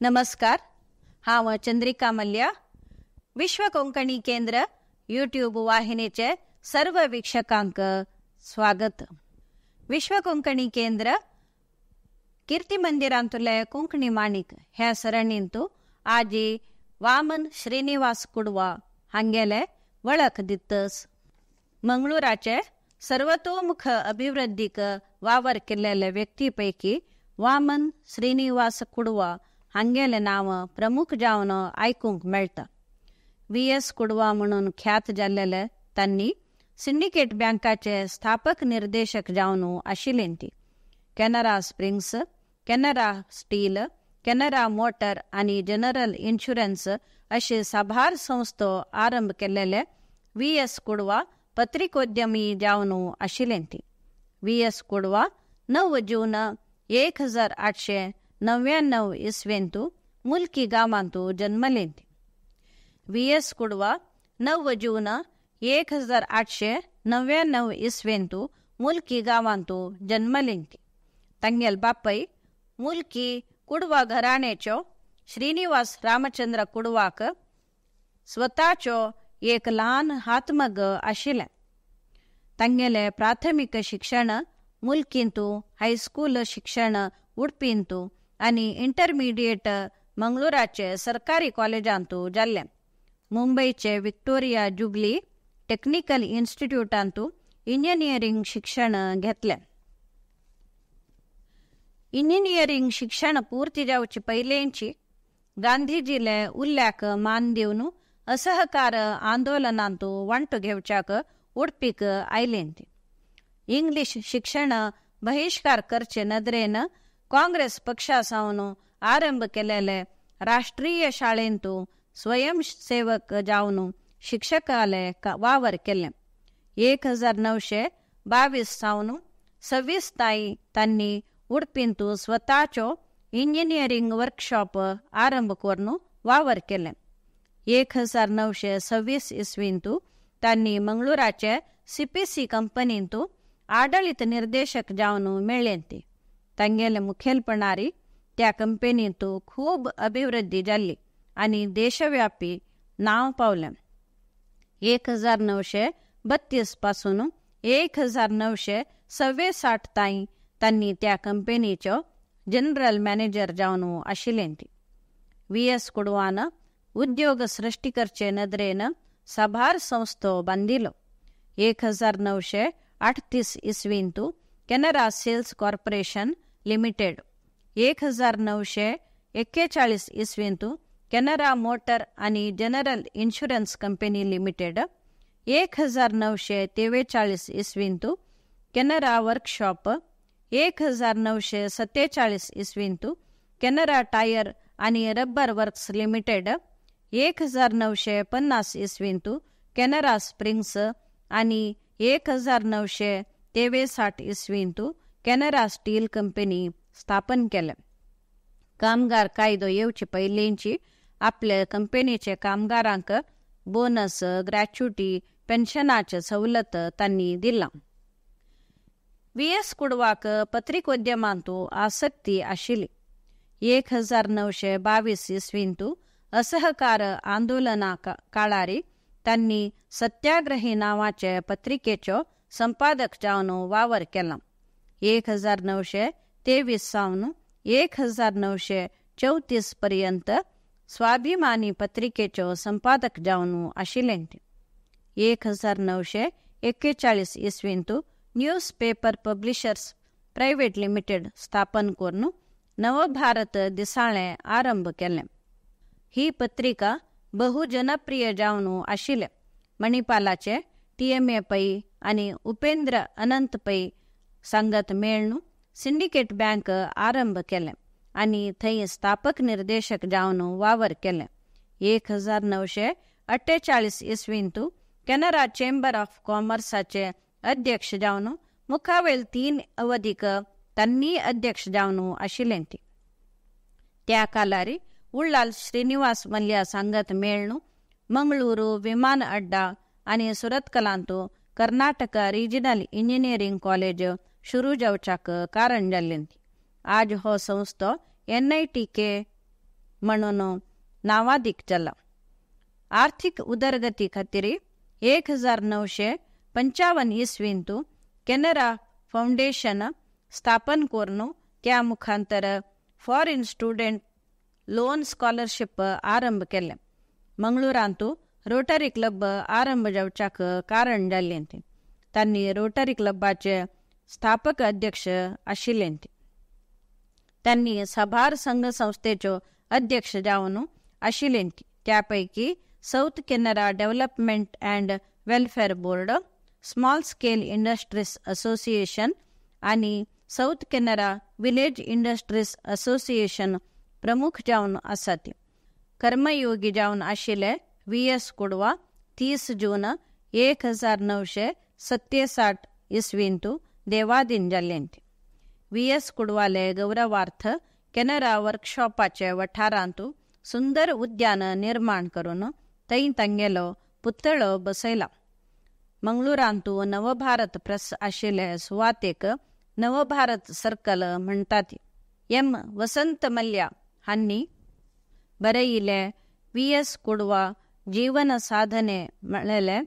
नमस्कार, हांव चंद्रिका मल्ल्या. विश्व कोंकणी केंद्र यूट्यूब वाहिनीचे सर्व वीक्षकांक स्वागत. विश्व कोंकणी केंद्र कीर्ती मंदिरांतले कोंकणी माणिक ह्या सरणींतू आजी वामन श्रीनिवास कुडवा हांगेले वळख दितस. मंगळूराचे सर्वतोमुख अभिवृद्धीक वावर केल्लेले व्यक्ती पैकी वामन श्रीनिवास कुडवा हांगेले नांव प्रमुख जावन आयकूंक मेळटा. व्ही एस कुडवा म्हणून ख्यात जाल्लेले तांणी सिंडिकेट बँकाचे स्थापक निर्देशक जावन आशिल्ले. ती Canara springs, Canara steel, Canara motor आनी जनरल इन्शुरन्स अशे साबार संस्थो आरंभ केल्लेले व्ही एस कुडवा पत्रिकोद्यमी जावन आशिल्ले. ती व्ही एस कुडवा 9 जून 1899 इस्वेंतू मुल्की गांवांतू जन्मले. व्ही एस कुडवा 9 जून 1899 इस्वेंतू मुल्की गांवांतू जन्मले. तांगेल बापय मुल्की कुडवा घराण्याचो श्रीनिवास रामचंद्र कुडवाक स्वताचो एक ल्हान हातमग आशिल्लें. तांगेलें प्राथमीक शिक्षण मुल्कींतू, हायस्कूल शिक्षण उडपींतू आनी इंटरमिडिएट मंगळूराचे सरकारी कॉलेजांतू जाल्लें. मुंबयचे विक्टोरिया जुबली टेक्निकल इन्स्टिट्यूटांतू इंजिनियरींग शिक्षण घेतलें. इंजिनियरींग शिक्षण पूर्ती जावचे पयलेंची गांधीजीले उल्ल्याक मान दिवन असहकार आंदोलनांतू वांटो घेवच्याक उडपीक आयलें. इंग्लीश शिक्षण बहिष्कार करचे नदरेन काँग्रेस पक्षा सावन आरंभ केलेले राष्ट्रीय शाळेंतू स्वयंसेवक जावन शिक्षकाले वावर केले. 1922 सावन 26 ताई तांणी उडपींतू स्वताचो इंजिनियरींग वर्कशॉप आरंभ करून वावर केले. 1926 इस्वींतू तांणी मंगळूराचे CPC कंपनींतू आडळीत निर्देशक जावन मेळ्ळें. तांगेले मुखेलपणारी त्या कंपनींतू खूब अभिवृद्धी जाल्ली आनी देशव्यापी नांव पावलें. 1932 पासून 1964 ताई तांणी त्या कंपनीचो जनरल मॅनेजर जावन आशिल्ले. व्ही एस कुडवान उद्योग सृष्टी करचे नदरेन साबार संस्थो बांदिलो. 1938 इस्वींतू केनरा सेल्स कॉर्पोरेशन लिमिटेड, 1941 इस्वींतू केनरा मोटर आनी जनरल इन्शुरन्स कंपनी लिमिटेड, 1943 इस्वींतू केनरा वर्कशॉप, 1947 इस्वींतू केनरा टायर आनी रबर वर्क्स लिमिटेड, 1950 इस्वींतू केनरा स्प्रिंग्स आनी 1963 इस्वींतू केनरा स्टील कंपनी स्थापन केले. कामगार कायदो येवचे पयलींची आपल्या कंपनीचे कामगारांक बोनस, ग्रॅच्युटी, पेन्शनाचे सवलत तांणी दिला. व्ही एस कुडवाक पत्रिकोद्यमांतू आसक्ती आशिल्ली. 1922 इस्वींतू असहकार आंदोलना काळारी तांणी सत्याग्रही नांवाचे पत्रिकेचो संपादक जावन वावर केला. 1923 सावन 1934 पर्यंत स्वाभिमानी पत्रिकेचो संपादक जावन आशिल्ले. 1941 इस्वींतू news paper publishers private limited स्थापन करून नवभारत दिसाळें आरंभ केलें. ही पत्रिका बहुजनप्रिय जावन आशिल्ले. मणिपालाचे TMA Pai आनी उपेंद्र अनंत पै सांगत मेळ्ळून सिंडिकेट बँक आरंभ केलें आनी थंय स्थापक निर्देशक जावन वावर केलें. 1948 इस्वींतू केनरा चेंबर ऑफ कॉमर्साचे अध्यक्ष जावन मुखावेल 3 अवधीक तांणी अध्यक्ष जावन आशिल्ले. त्या कालारी उल्लाल श्रीनिवास मल्ल्या सांगत मेळ्ळून मंगळुरू विमान अड्डा आनी सुरतकलांतू कर्नाटक रिजनल इंजिनियरींग कॉलेज सुरू जावच्याक कारण जाल्लें. आज हो संस्थो NITK म्हणून नावादीक जाला. आर्थिक उदरगती खातीर 1955 इसवींतु केनरा फाउंडेशन स्थापन करून त्या मुखांतर फॉरेन स्टुडंट लोन स्कॉलरशिप आरंभ केलें. मंगळूरांतु रोटरी क्लब आरंभ जावच्याक कारण जाल्लें. तांणी रोटरी क्लबाचे स्थापक अध्यक्ष आशिल्ले. तांणी साबार संघ संस्थेच्यो अध्यक्ष जावन आशिल्ले. त्यापैकी South Canara development and welfare board, small scale industries association आनी South Canara village industries association प्रमुख जावन आसात. कर्मयोगी जावन आशिल्ले व्ही एस कुडवा 30 जून 1967 इसवींतु देवाधीन जाल्ले. व्ही एस कुडवाले गौरवार्थ केनरा वर्कशॉपाचे वठारांतु सुंदर उद्यान निर्माण करून थंय तांगेलो पुतळो बसयला. मंगळूरांतु नवभारत प्रेस आशिल्ले सुवातेक नवभारत सर्कल म्हणटात. एम वसंत मल्ल्या हांणी बरयिल्ले व्ही एस कुडवा जीवन साधने म्हळेले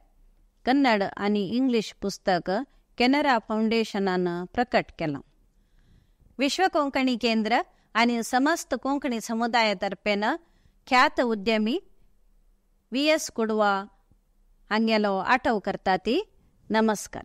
कन्नड आनी इंग्लीश पुस्तक केनरा फाउंडेशनान प्रकट केलां. विश्व कोंकणी केंद्र आनी समस्त कोंकणी समुदाया तर्फेन ख्यात उद्यमी व्ही एस कुडवा हांगेलो आठव करता ती. नमस्कार.